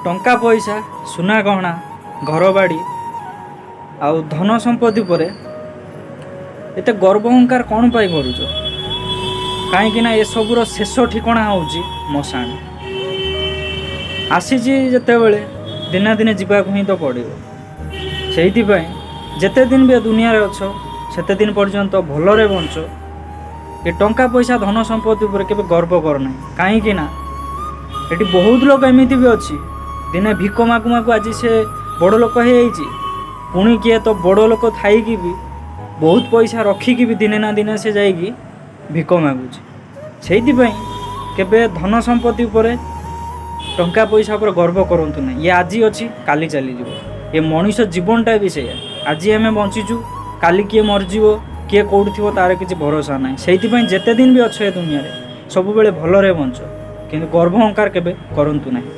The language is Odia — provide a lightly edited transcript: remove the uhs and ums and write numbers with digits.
ଟଙ୍କା ପଇସା, ସୁନା ଗହଣା, ଘରବାଡ଼ି ଆଉ ଧନ ସମ୍ପତ୍ତି ଉପରେ ଏତେ ଗର୍ବ ଅହଙ୍କାର କ'ଣ ପାଇଁ କରୁଛ? କାହିଁକି ନା ଏସବୁର ଶେଷ ଠିକଣା ହେଉଛି ମଶାଣି। ଆସିଛି ଯେତେବେଳେ, ଦିନେ ଦିନେ ଯିବାକୁ ହିଁ ତ ପଡ଼ିବ। ସେଇଥିପାଇଁ ଯେତେ ଦିନ ବି ଏ ଦୁନିଆରେ ଅଛ, ସେତେ ଦିନ ପର୍ଯ୍ୟନ୍ତ ଭଲରେ ବଞ୍ଚ। ଏ ଟଙ୍କା ପଇସା, ଧନ ସମ୍ପତ୍ତି ଉପରେ କେବେ ଗର୍ବ କର ନାହିଁ। କାହିଁକି ନା ଏଠି ବହୁତ ଲୋକ ଏମିତି ବି ଅଛି, ଦିନେ ଭିକ ମାଗୁ ମାଗୁ ଆଜି ସେ ବଡ଼ ଲୋକ ହେଇଯାଇଛି। ପୁଣି କିଏ ତ ବଡ଼ ଲୋକ ଥାଇକି ବି, ବହୁତ ପଇସା ରଖିକି ବି ଦିନେ ନା ଦିନେ ସେ ଯାଇକି ଭିକ ମାଗୁଛି। ସେଇଥିପାଇଁ କେବେ ଧନ ସମ୍ପତ୍ତି ଉପରେ, ଟଙ୍କା ପଇସା ଉପରେ ଗର୍ବ କରନ୍ତୁ ନାହିଁ। ଇଏ ଆଜି ଅଛି, କାଲି ଚାଲିଯିବ। ଏ ମଣିଷ ଜୀବନଟା ବି ସେଇଆ। ଆଜି ଆମେ ବଞ୍ଚିଛୁ, କାଲି କିଏ ମରିଯିବ, କିଏ କେଉଁଠି ଥିବ, ତାର କିଛି ଭରସା ନାହିଁ। ସେଇଥିପାଇଁ ଯେତେ ଦିନ ବି ଅଛ ଏ ଦୁନିଆରେ, ସବୁବେଳେ ଭଲରେ ବଞ୍ଚ, କିନ୍ତୁ ଗର୍ବ ଅହଙ୍କାର କେବେ କରନ୍ତୁ ନାହିଁ।